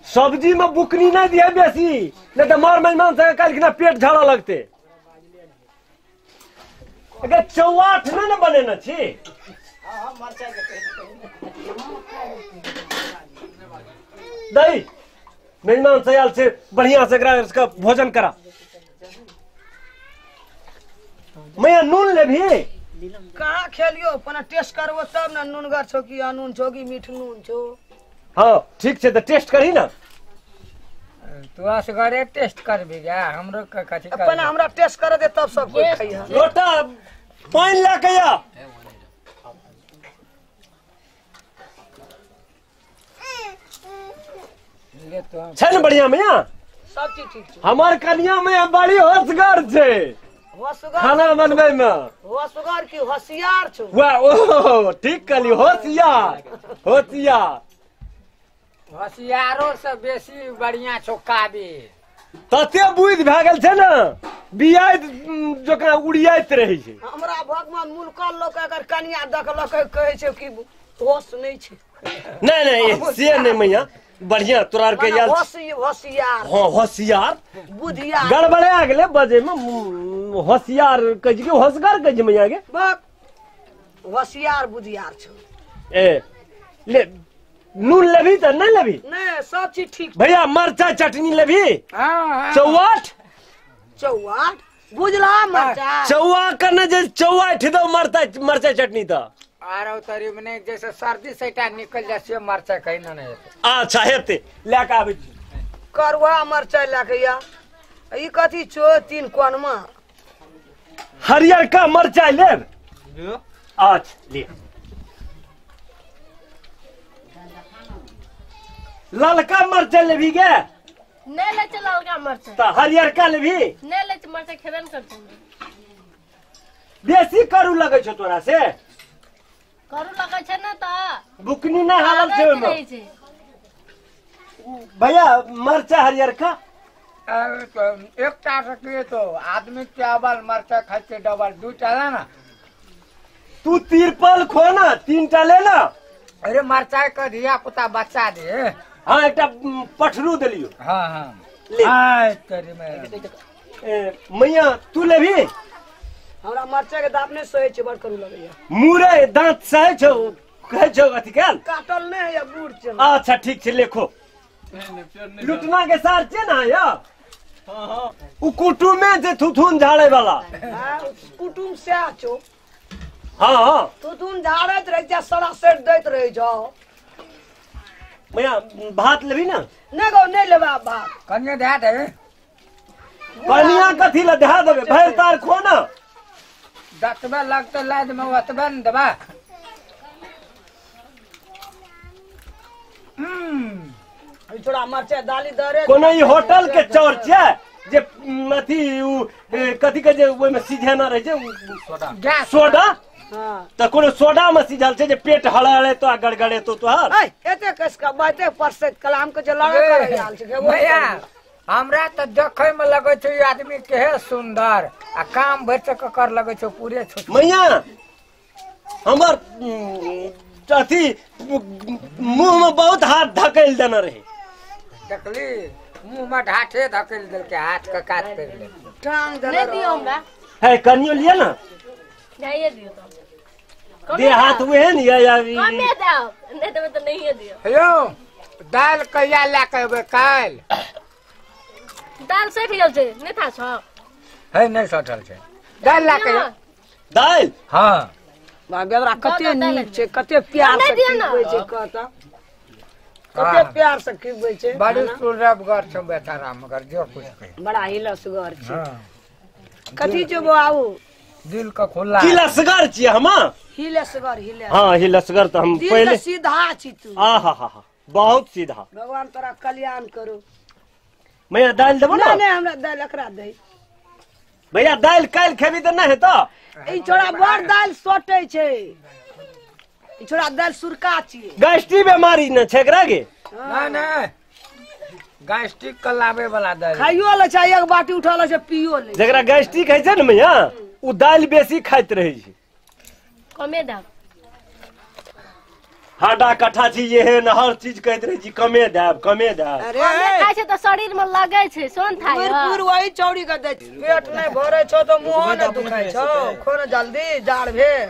सब्जी में बुकनी नहीं दिया बेसी, नहीं तो मार मेजमान से काल के पेट झाड़ा लगते। अगर चौवाठ नहीं ना बने ना छी। दही मेजमान से आयल से बढ़िया से एकरा इसका भोजन करा। मैं नून ले भी कहाँ खेलियो पना टेस्ट करबो तब ना नूनगर छो कि अनून छो कि मीठ नून छो। हाँ ठीक छे तो टेस्ट करी ना। तू असगरे टेस्ट करबी गा हमरो कथी कर पना हमरा टेस्ट कर दे तब सब कोई खइहा। लोटा पानी ला के आ। ले तो छै ने बढ़िया मैया सब चीज ठीक छै। हमार कनिया में बड़ी होशगर छै खाना बनबै में। होशगर की होशियार छो। वाह ओ ठीक कहली होशियार होशियार। होशियारो से बेसी बढ़िया छो काबिल। तते बुद्धि भए गेल छै ने बियाइत जकरा उड़ियाइत रहै छै। हमरा भगवान मुल्कल लोक अगर कनिया देखलक कहै छै कि होश नहीं छै। नहीं नहीं से नहीं मैया बढ़िया तोरा के यार होशियार। हाँ होशियार बुधियार गड़बड़ा गेलै बजे में होशियार कहै छै कि होशगर कहै छै मैया के बक होशियार बुधियार छौ। ए ले नून लेबी त नहीं लेबी? नहीं सब चीज ठीक। भैया मरचा चटनी लेबी? हां चौवाठ चौवाठ बुझला मरचा चौवा करने जे चौवाठ दो मरचा मरचा चटनी त आरो तरी में जैसे सर्दी सैटा निकल जा से मरचा कहीं ना नहीं। अच्छा हेते ले के आबै छी करुआ मरचा ले के या ई कथी छो तीन कोनमा हरियर का मरचा लेब। अच्छा ले ललका मरचा लेबी गे? नहीं ले चल ललका मरचा। त हरियरका लेबी? नहीं ले मरचा खेबे न करतौ। बेसी करू लगै छौ तोरा से? करू लगै छै ना त बुकनी ना हालल छै ओइमे। भैया मरचा हरियरका एकटा से तो आदमी चावल मरचा खाइ छै डबल दूटा ला ना। तू तिरपल खो ना तीनटा ले ना। अरे मरचाई के धिया पुता बच्चा दे। हाँ एकटा पठरू देलियो। हाँ हाँ ले आय तरी में मैया तू लेबी? हमरा मरचाई के दांत नै सहै छै बड़ करू लगैया। मुरे दांत सहै छौ कहै छौ अथी काल काटल नै है गुड़ छै। अच्छा ठीक छै लेखो लुटना के सार छै ना या। हां हां उ कुटुमे जे थुथुन झाड़े वाला। हां कुटुम सएह छौ। हाँ हाँ थुथुन झाड़ैत रहै छै सड़ा सेट दैत रहै छौ। मैया भात लेबी ना? नहीं गो नहीं लेबा भात। कनिया दे दे। कनिया कथी ल दे देबे भरि तार खो ना। जतबे लगते लाद में ओतबे न देबा। ई थोड़ा मरचाई दाली दरे कोनो ई होटल के चौर छै जे अथी उ कथी के जे ओइ में सिझेना रहै छै सोडा सोडा। हां त कोनो सोडा में सिझल छै जे पेट हड़हड़े तो आ गड़गड़े तो तोहर। ए एते कस के बाते परसे कलाम के जे लड़ा करे आयल छै भैया। हमरा त देखै में लगै छै ई आदमी केहे सुंदर आ काम भरि से कर लगै छै पूरे छोट। मैया हमर अथी मुंह में बहुत हाथ धकेल देने रहे। देखली मुंह में ढाठे धकेल देलकै हाथ के काट कर ले टांग देने नहीं दियो हमरा। है कनियो लिए ना जाइए दियो तो दे हाथ उहे ने या कमे दाओ नहीं देबे त नहीं दियो। हेयो दाल कहिया ला के एबे काल? दाल सठि गेल छै नहीं था छौ? है नहीं सठल छै दाल ला के दाल। हां बेबरा कते नीक छै कते प्यार से खिबै छै कहता कते प्यार से खिबै छै। बड़ी सुरब घर छै बेचारा मगर जो कुछ कहे बड़ा हिलसगर छै। कथी छै बाबू दिल का खुला हिलसगर छियै हम। हिलसगर हिले। हां हिलसगर त हम पहले सीधा छी तू। आ हा हा हा बहुत सीधा। भगवान तोरा कल्याण करू। मैया दाल देबो ना? नहीं नहीं हमरा दाल एकरा दे। भैया दाल काल खेबी त नहीं हेतो। ई छोड़ा बड़ दाल सोटे छै ई छोड़ा दाल सुरका छी। गैस्ट्रिक बीमारी न छै एकरा के? नहीं नहीं गैस्ट्रिक के लाबे वाला दाल खाइयो ले छै एक बाटी उठा ले छै पियो ले। जकरा गैस्ट्रिक है छै ने मैया उ दाल बेसी खाइत रहै छै। कमे दाम। हाडा कट्ठा छी एहन हर चीज कहैत रहै छी कमे देब कमे देब। अरे कमे खाइ छै तऽ शरीर में लगै छै सोन थाय। पूर पूर वही चौड़ी के दै छै। पेट नहि भरै छौ तऽ मुँहो नहि दुखाइ छौ, खो ने जल्दी जाड़ भेल।